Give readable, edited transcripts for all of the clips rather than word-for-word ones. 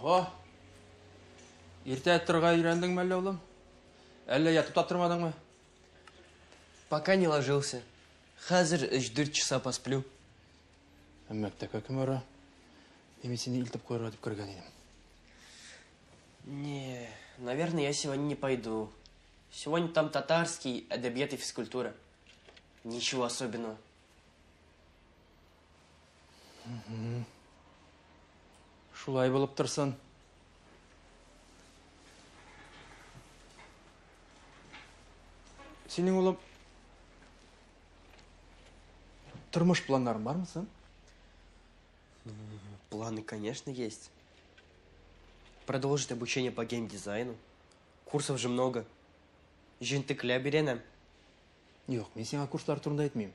Ого! Иртә торырга өйрәндеңме әллә, улым? Әллә ятып та тормадыңмы? Пока не ложился. Хәзер 3-4 часа посплю. Ә мәктәпкә кем бара? Мин сине илтеп куярга дип кергән идем. Не, наверное, я сегодня не пойду. Сегодня там татарский, әдәбият и физкультура. Ничего особенного. Шулай булып торсын. Синең, улым, тормыш планнарың бармы соң? Планы, конечно, есть. Продолжить обучение по геймдизайну. Курсов же много. Җентекләп өйрәнәм. Юк, мин сиңа курслар турында әйтмим.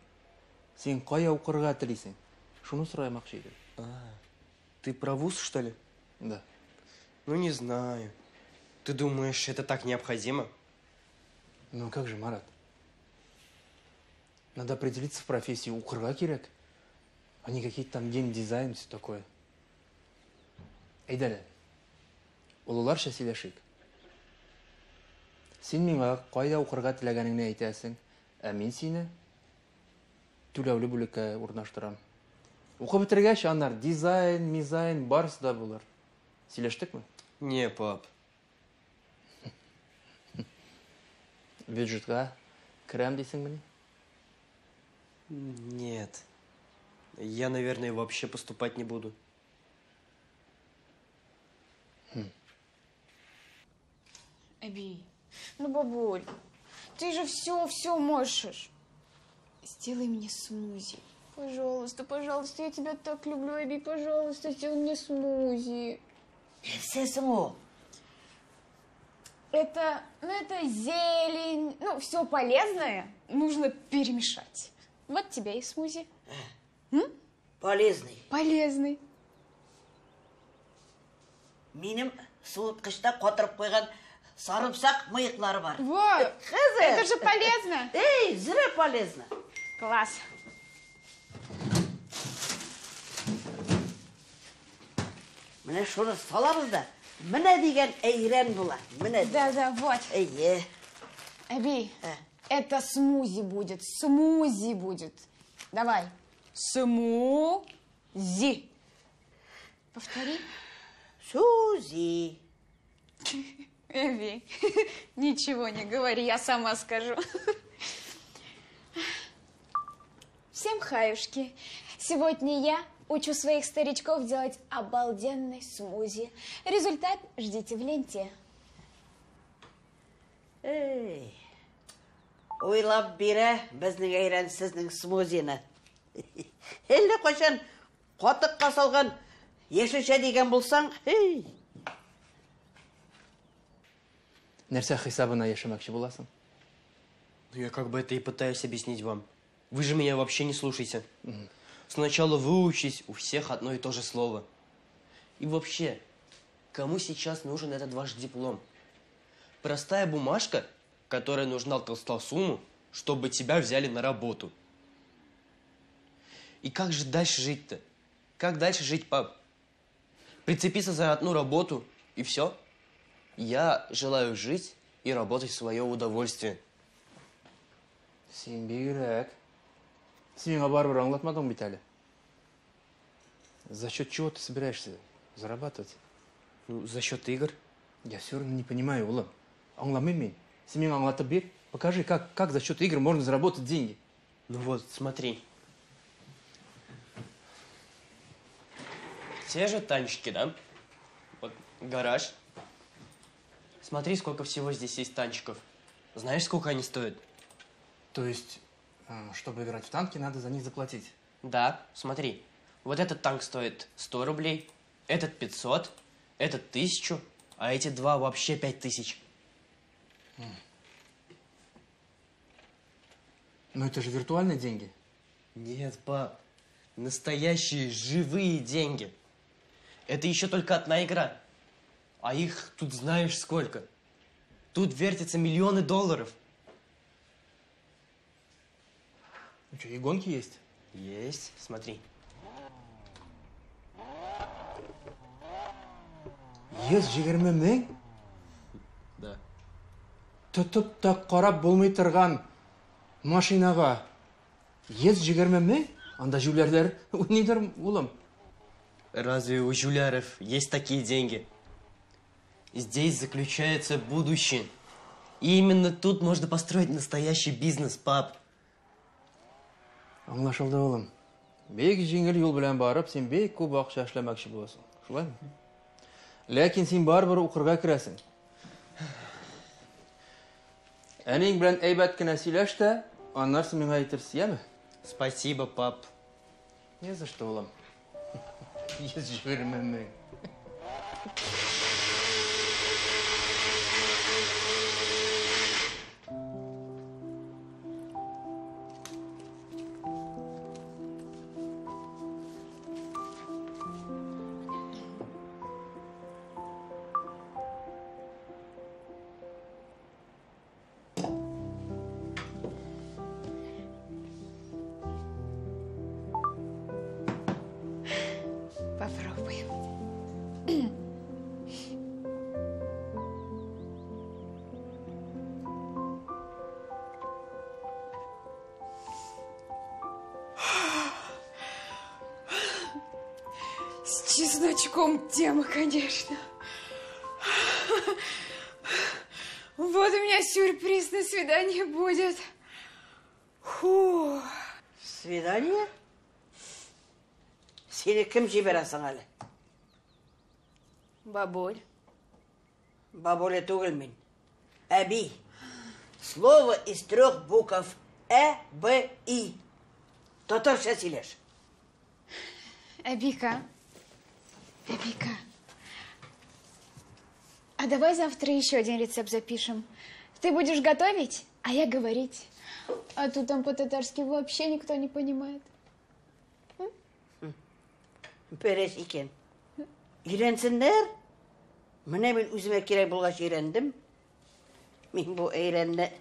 Син кая укырга телисең? Шуны сорамакчы идем. А, ты про вуз, что ли? Да. Ну, не знаю. Ты думаешь, это так необходимо? Ну как же, Марат? Надо определиться в профессии. Укырга кирәк, а не какие-то там геймдизайн, все такое. Әйдә әле. Олыларча сөйләшик. Син миңа кайда укырга теләгәнеңне әйтәсең, ә мин сине түләүле бүлеккә урнаштырам. Укып бетергәч, аннары дизайн, мизайн барысы да булыр. Сөйләштекме? Не, пап. Бюджетка керәм дисеңмени? Нет. Я, наверное, вообще поступать не буду. Әби, ну, бабуль, ты же все можешь. Сделай мне смузи. Пожалуйста, пожалуйста, я тебя так люблю, Әби, пожалуйста, сделай мне смузи. Нәрсә соң ул? Это, ну, это зелень, ну, все полезное нужно перемешать. Вот тебе и смузи. Полезный. Полезный. Минем суыткычта катырып куйган сарымсак мыеклары бар. Вот, Хәзер. это же полезно. Эй, зря полезно. Класс. Менә шуны салабыз да, менә дигән әйрән була. Менә. Да, да, вот. Әйе. Әби, Э. это смузи будет, смузи будет. Давай. Смузи. Повтори. Сузи. Әби, ничего не говори, я сама скажу. Всем хаюшки. Сегодня я учу своих старичков делать обалденный смузи. Результат ждите в ленте. Эй. Уйлап бирә безнең әйрән сезнең смузины. Әллә кайчан катыкка салган яшелчә дигән булсаң, эй. Нәрсә хисабына яшәмәкче буласың? Ну, я как бы это и пытаюсь объяснить вам. Вы же меня вообще не слушаете. Сначала выучись, у всех одно и то же слово. И вообще, кому сейчас нужен этот ваш диплом? Простая бумажка, которая нужна толстосуму, чтобы тебя взяли на работу. И как же дальше жить-то? Как дальше жить, пап? Прицепиться за одну работу и все? Я желаю жить и работать в свое удовольствие. Син бигрәк. Син миңа барыбер аңлатмадың бит әле. За счет чего ты собираешься зарабатывать? Ну, за счет игр. Я все равно не понимаю, улым. Аңламыйм мин. Син миңа аңлатып бир. Покажи, как за счет игр можно заработать деньги. Ну вот, смотри. Те же танчики, да? Вот гараж. Смотри, сколько всего здесь есть танчиков. Знаешь, сколько они стоят? То есть, чтобы играть в танки, надо за них заплатить? Да, смотри. Вот этот танк стоит 100 рублей, этот 500, этот 1000, а эти два вообще 5000. Но это же виртуальные деньги. Нет, пап. Настоящие живые деньги. Это еще только одна игра. А их тут знаешь сколько. Тут вертятся миллионы долларов. Ну что, и гонки есть? Есть, смотри. 120 мең? Да. Тотып та карап булмый торган машинага 120 мең? Анда җүләрләр уйныйдыр, улым. Разве у жуляров есть такие деньги? Здесь заключается будущее. И именно тут можно построить настоящий бизнес, пап. Аңлашылды, улым. Бик җиңел юл белән барып, син бик күп акча эшләмәкче буласың. Шулаймы? Ләкин син барыбер укырга керәсең. Әниең белән әйбәт кенә сөйләш тә, аннары син миңа әйтерсең, яме? Спасибо, пап. Не за что, улым. 120 мең. Попробуем. С чесночком тема, конечно. Вот у меня сюрприз на свидание будет. Фу. Свидание? Сине кем җибәрә соң әле? Бабуль. Бабуля түгел мин. Әби. Слово из трех букв. Ә, Б, И. Татарча сөйләш. Әбика. Әбика. А давай завтра еще один рецепт запишем. Ты будешь готовить, а я говорить. А то там по-татарски вообще никто не понимает. Бәрәч икән. Өйрәнсеннәр. Менә мин үземә кирәк булгач өйрәндем. Мин бу әйрәнне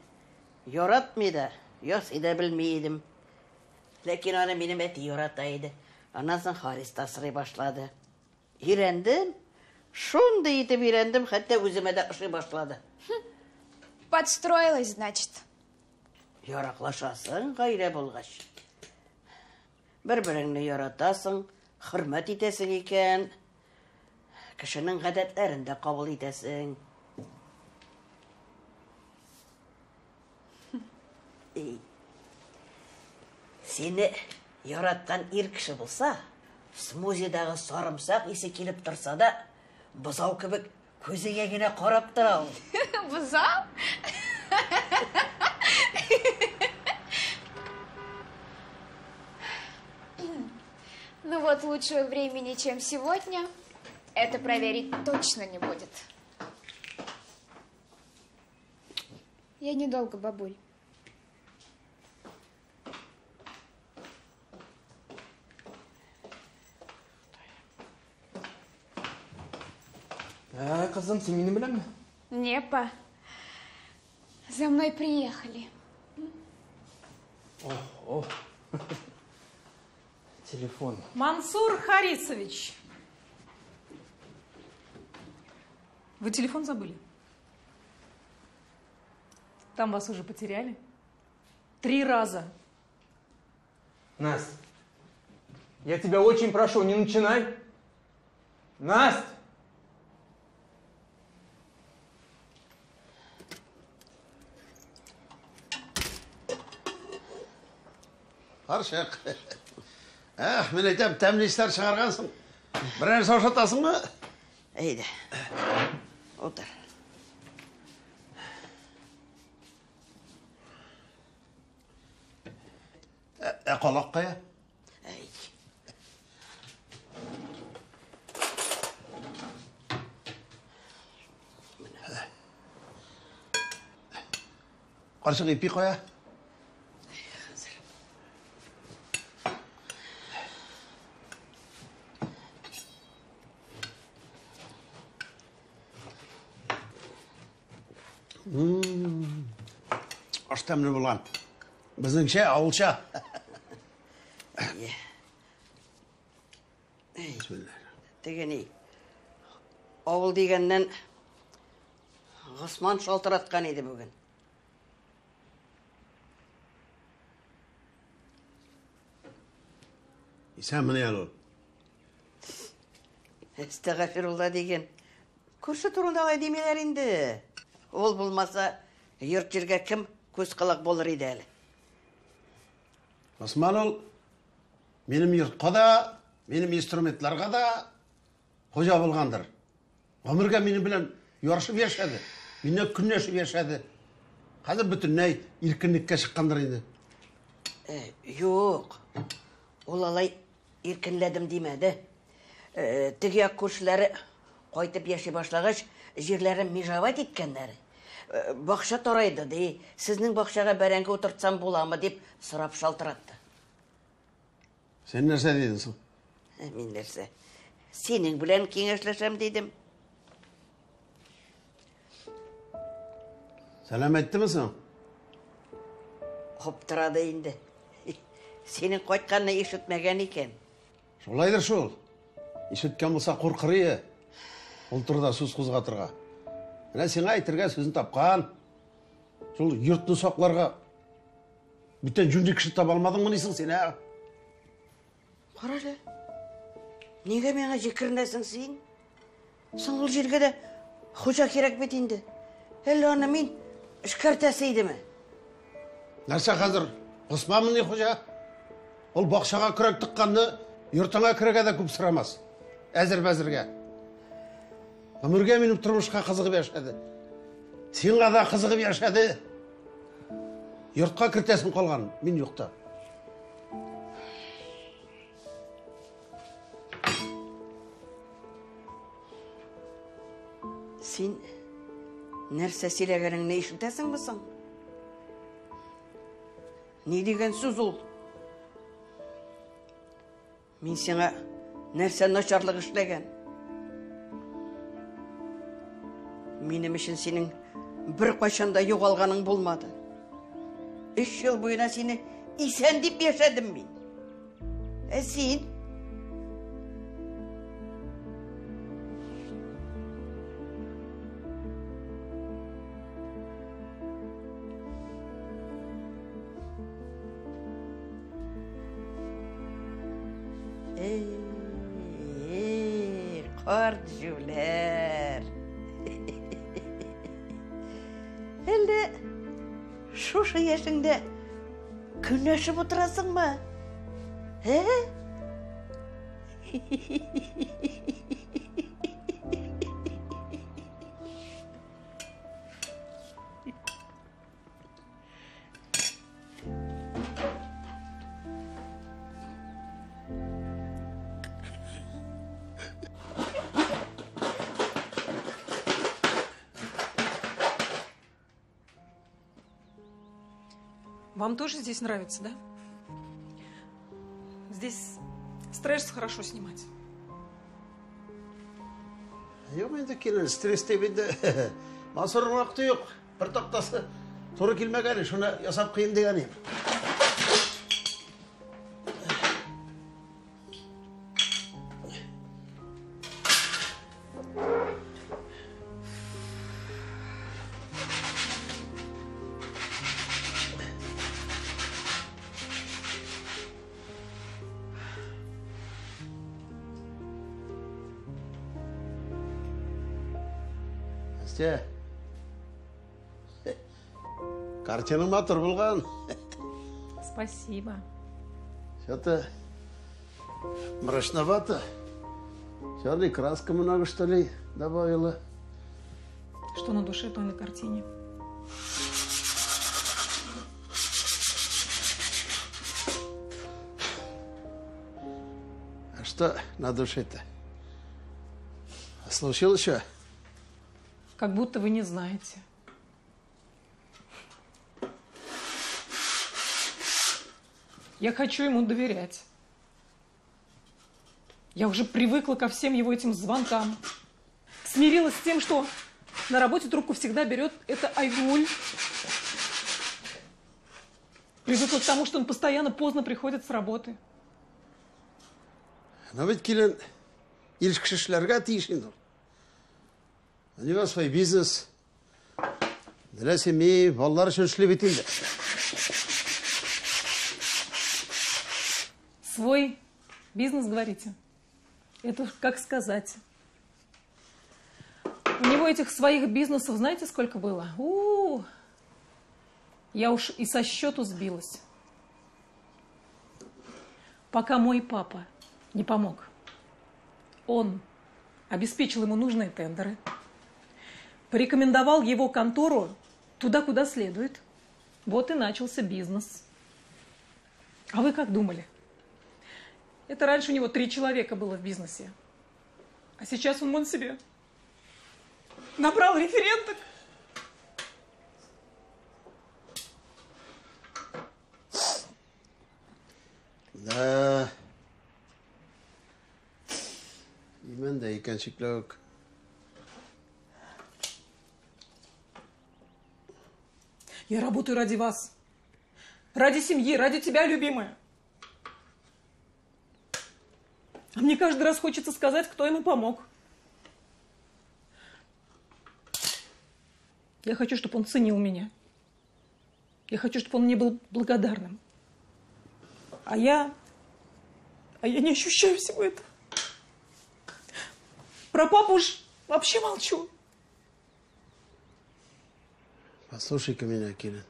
яратмый да, ясый да белми идем. Ләкин аны минем әти ярата иде. Аннан соң Харис та сорый башлады. Өйрәндем. Шундый итеп өйрәндем, хәтта үземә дә ошый башлады. Подстроилась, значит. Яраклашасың гаилә булгач. Бер-береңне яратасың, хөрмәт итәсең икән, кешенең гадәтләрен дә кабул итәсең. Эй, сине яраткан ир кеше булса, смузидагы сарымсак исе килеп торса да, бозау кебек күзеңә генә карап тора ул. Бозау? Ну вот, лучшего времени, чем сегодня, это проверить точно не будет. Я недолго, бабуль. Ә, кызым, син минем беләнме? Не, па. За мной приехали. О, о. Телефон. Мансур Харисович. Вы телефон забыли? Там вас уже потеряли. 3 раза. Насть, я тебя очень прошу, не начинай. Насть! Карчык. Эх, мин әйтәм, тәмле исләр чыгаргансың. Берәр нәрсә ашатасыңмы? Әйдә. Утыр. Ә калак кая? Әй. Карчык, ипи кая? Аш тәмле булган. Безнеңчә, авылча. Бисмилла. Теге ни? Авыл дигәннән Госман шалтыраткан иде бүген. Исәнмени әле ул? Әстәгъфирулла диген. Күрше турында алай димиләр инде. Ул булмаса, йорт җиргә кем күз колак булыр иде әле. Госман ул минем йортка да, минем инструментларга да хуҗа булгандыр. Гомергә минем белән ярышып яшәде. Миннән көнләшеп яшәде. Хәзер бөтенләй иркенлеккә чыккандыр инде. Юк. Ул алай иркенләдем димәде. Теге як күршеләре кайтып яши башлагач, җирләрен межовать иткәннәр. Бакча тарайды, ди. Сезнең бакчага бәрәңге утыртсам буламы дип сорап шалтыратты. Син нәрсә дидең соң? Мин нәрсә? Синең белән киңәшләшәм дидем. Сәлам әйттеме соң? Аптырады инде. Синең кайтканны ишетмәгән икән. Шулайдыр шул. Ишеткән булса куркыр иде. Ул турыда сүз кузгатырга. Менә сиңа әйтергә сүзен тапкан. Шул йортны сакларга бүтән җүнле кеше таба алмадыңмыни соң син, ә? Кара әле. Нигә миңа җикеренәсең син? Соң ул җиргә дә хуҗа кирәк бит инде. Әллә аны мин эшкәртәсе идеме? Нәрсә хәзер? Госманмыни хуҗа? Ул бакчага көрәк тыкканны йортыңа керергә дә күп сорамас. Әзер-бәзергә. Гомергә минем тормышка кызыгып яшәде. Сиңа да кызыгып яшәде. Йортка кертәсең калган, мин юкта. Син нәрсә сөйләгәнеңне ишетәсеңме соң? Ни дигән сүз ул? Мин сиңа нәрсә начарлык эшләгән? Минем өчен синең бер кайчан да югалганың булмады. 3 ел буена сине исән дип яшәдем мин. Ә син? Эй, карт җүләр. Әллә шушы яшеңдә көнләшеп утырасыңмы? Ә? Вам тоже здесь нравится, да? Здесь стресс хорошо снимать. Юк инде килен, стресс дип инде. Масырның вакыты юк. Бер тактасы туры килмәгән, шуны ясап куйыйм дигән идем. Әстә. Картина матур булган. Спасибо. Что-то мрачновато. Черной краска много, что ли, добавила. Что на душе, то и на картине. А что на душе-то? Случилось что? Как будто вы не знаете. Я хочу ему доверять. Я уже привыкла ко всем его этим звонкам. Смирилась с тем, что на работе трубку всегда берет эта Айгуль. Привыкла к тому, что он постоянно поздно приходит с работы. Но ведь килен ир кеше эшләргә тиеш инде ул. У него свой бизнес. Для семьи, балалар өчен эшли бит инде. Свой бизнес, говорите? Это как сказать. У него этих своих бизнесов знаете, сколько было? У-у-у. Я уж и со счету сбилась. Пока мой папа не помог. Он обеспечил ему нужные тендеры, порекомендовал его контору туда, куда следует. Вот и начался бизнес. А вы как думали? Это раньше у него 3 человека было в бизнесе. А сейчас он вон себе набрал референток. Да. Имән дә икән чикләвек. Я работаю ради вас. Ради семьи, ради тебя, любимая. А мне каждый раз хочется сказать, кто ему помог. Я хочу, чтобы он ценил меня. Я хочу, чтобы он мне был благодарным. А я не ощущаю всего этого. Про папу уж вообще молчу. Послушай-ка меня, Кирилл.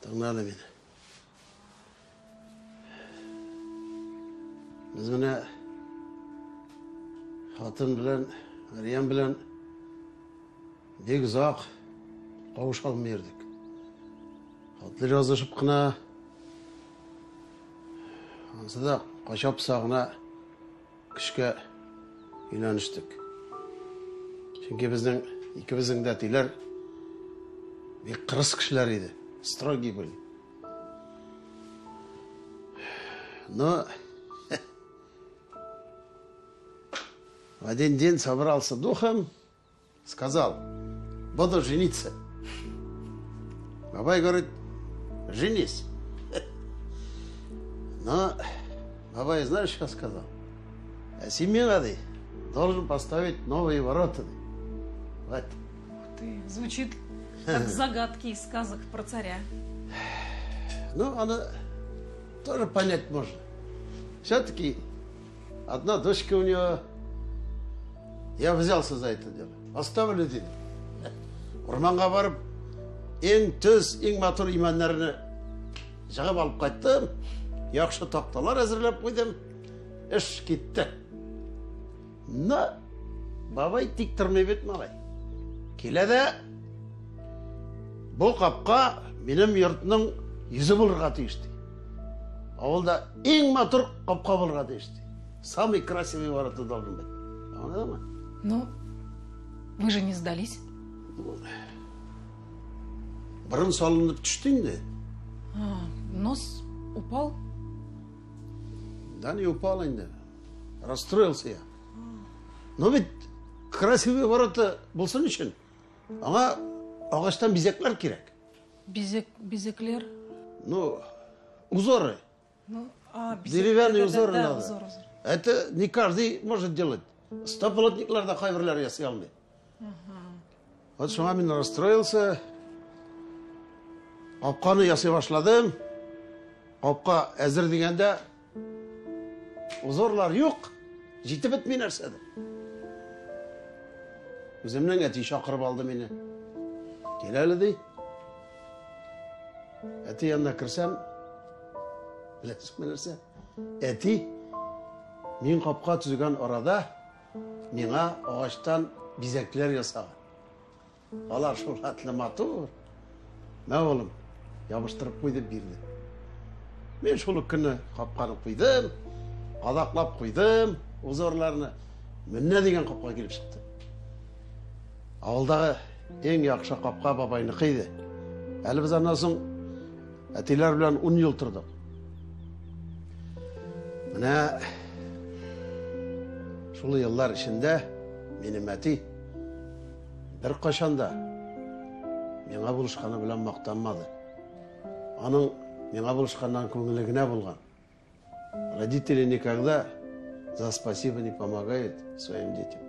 Тыңла мине. Без менә хатын белән, Мәрьям белән бик озак кавыша алмый йөрдек. Хатлар язышып кына, ансы да кача-поса гына көчкә өйләнештек. Чөнки безнең икебезнең дә әтиләр бик кырыс кешеләр иде, строгий были. Но в один день собрался духом, сказал, буду жениться. Бабай говорит, женись. Но бабай, знаешь, что сказал? А семья должен поставить новые ворота. Вот. Ух ты, звучит как загадки из сказок про царя. Ну, она тоже понять можно. Все-таки одна дочка у него. Я взялся за это дело. Оставлю дедем. Урманга барып, иң төз, иң матур имәннәрне җыгып алып кайттым. Яхшы такталар әзерләп куйдым. Эш китте. Но бабай тик тормый бит малай. Килә дә бу капка минем йортның йөзе булырга тиеш ди. Авылда иң матур капка булырга тиеш ди. Самый красивый ворота должен быть. Аңладыңмы? Ну, вы же не сдались. Борын салынып төште инде. А, нос упал? Да не упал инде. Расстроился я. Но ведь красивые ворота булсын өчен аңа агачтан бизәкләр кирәк. Бизәкләр? Ну, узоры. Ну, деревянные узоры да, надо. Узор, узор. Это не каждый может делать. Стополотниклар да кайберләр ясый алмый. Вот шуңа мин расстроился. Капканы ясый башладым. Капка әзер дигәндә узорлар юк. Җитеп бетми нәрсәдер. Үземнең әти чакырып алды мине. Кил әле ди. Әти янына керсәм, беләсеңме нәрсә? Әти мин капка төзегән арада миңа агачтан бизәкләр ясаган. Алар шул хәтле матур. Мә, улым, ябыштырып куй дип бирде. Мин шул ук көнне капканы куйдым, кадаклап куйдым узорларны. Менә дигән капка килеп чыкты. Авылдагы иң яхшы капка бабайныкы иде. Әле без аннан соң әтиләр белән 10 ел тордык. Менә шул еллар эчендә минем әти бер кашан да миңа булышканы белән мактанмады. Аның миңа булышканнан күңеле генә булган. Родители никогда за спасибо не помогают своим детям.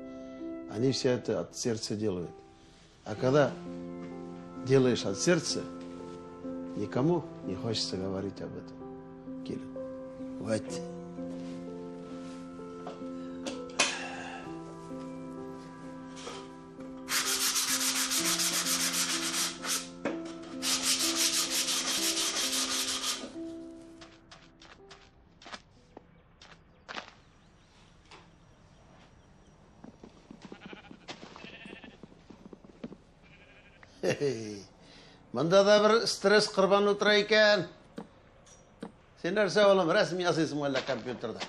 Они все это от сердца делают. А когда делаешь от сердца, никому не хочется говорить об этом. Кирилл. Вот. Монда да бер стресс корбаны утыра икән. Син нәрсә, улым, рәсем ясыйсың әллә компьютерда?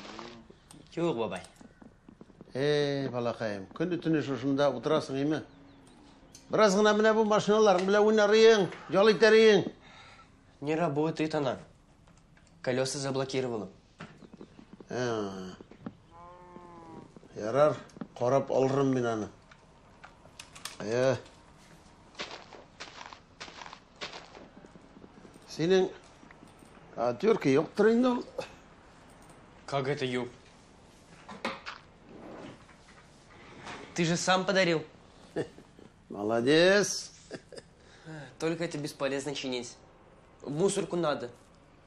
Юк, бабай. Эй, балакаем, көне төне шушында утырасың, име? Бераз гына менә бу машиналарың белән уйнарыең, ял итәриең. Не работает она. Колеса заблокировала. Ә. Ярар, карап алырмын мин аны. Әйе. Синең отвертка юктыр инде ул. Как это юк? Ты же сам подарил. Молодец. Только это бесполезно чинить. В мусорку надо.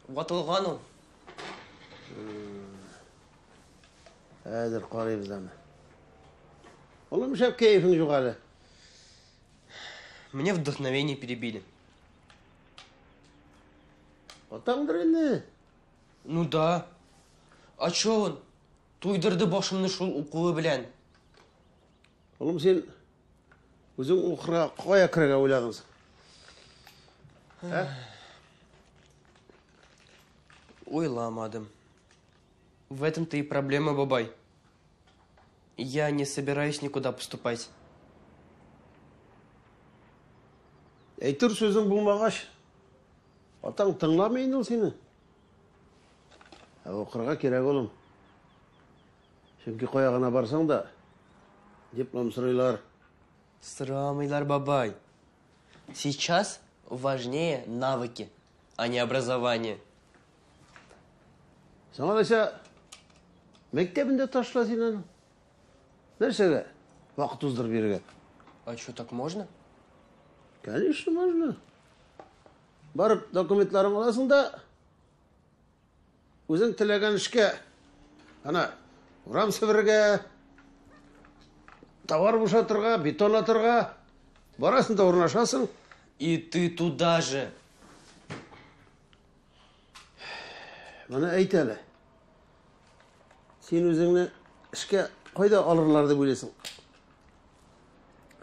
Ватылган ул. Хәзер карыйбыз аны. Улым, шәп кәефең юк әле. Мне вдохновение перебили. Атаңдыр инде. Ну да. А чё он? Туйдырды башымны шул укуы белән. Улым, син үзең укырга кая керергә уйладың? Ә? Уйламадым. В этом-то и проблема, бабай. Я не собираюсь никуда поступать. Әйтер сүзең булмагач, атаң тыңламый инде ул сине. Ә укырга кирәк, улым. Чөнки кая гына барсаң да, диплом сорыйлар. Сорамыйлар, бабай. Сейчас важнее навыки, а не образование. Соң алайса, мәктәбен дә ташла син аны. Нәрсәгә вакыт уздырып йөрергә? А что, так можно? Конечно, можно. Барып документларың аласың да, үзең теләгән эшкә, ана, урам себерергә, товар бушатырга, бетон атырга, барасың да урнашасың. И ты туда же. Моны әйт әле. Син үзеңне эшкә кайда алырлар дип уйлыйсың?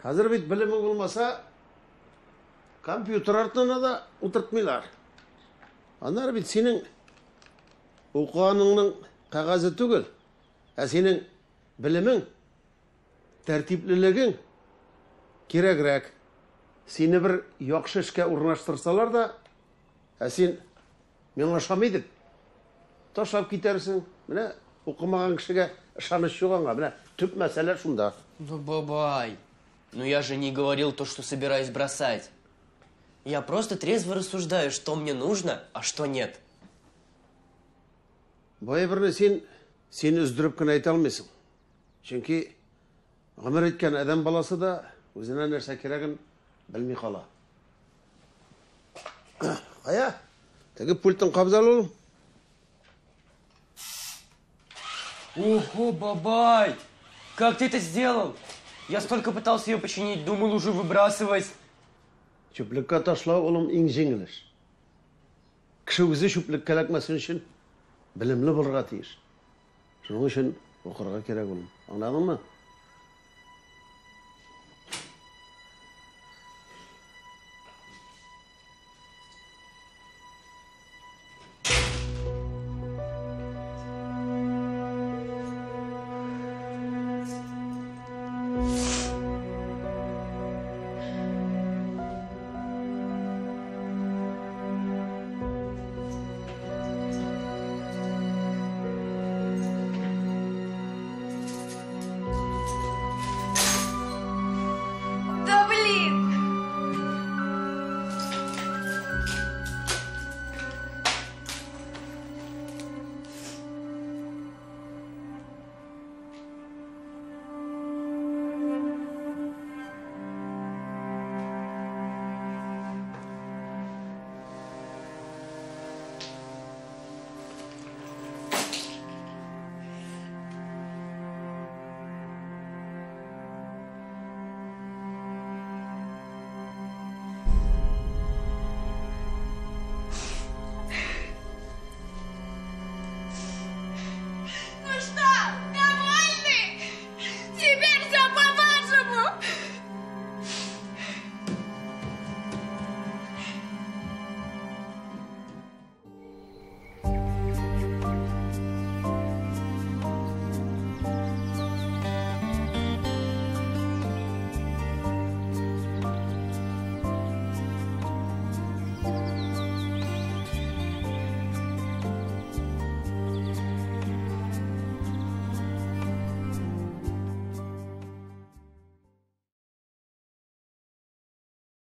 Хәзер бит белемең булмаса, компьютер артына да утыртмыйлар. Аннары бит синең укыганыңның кәгазе түгел, ә синең белемең, тәртиплелегең кирәгрәк. Сине бер яхшы эшкә урнаштырсалар да, ә син миңа ошамый дип ташлап китәрсең. Менә укымаган кешегә ышаныч юк аңа. Менә төп мәсьәлә шунда. Ну, бабай, ну я же не говорил то, что собираюсь бросать. Я просто трезво рассуждаю, что мне нужно, а что нет. Бу әйберне син өздереп кенә әйтә алмыйсың. Чөнки гомер иткән адәм баласы да үзенә нәрсә кирәген белми кала. Кая? Теге пультын кабыз әле, улым. Ого, бабай! Как ты это сделал? Я столько пытался ее починить, думал уже выбрасывать. Чүплеккә ташлау, улым, иң җиңел эш. Кеше үзе чүплеккә эләкмәсен өчен белемле булырга тиеш. Шуның өчен укырга кирәк, улым. Аңладыңмы?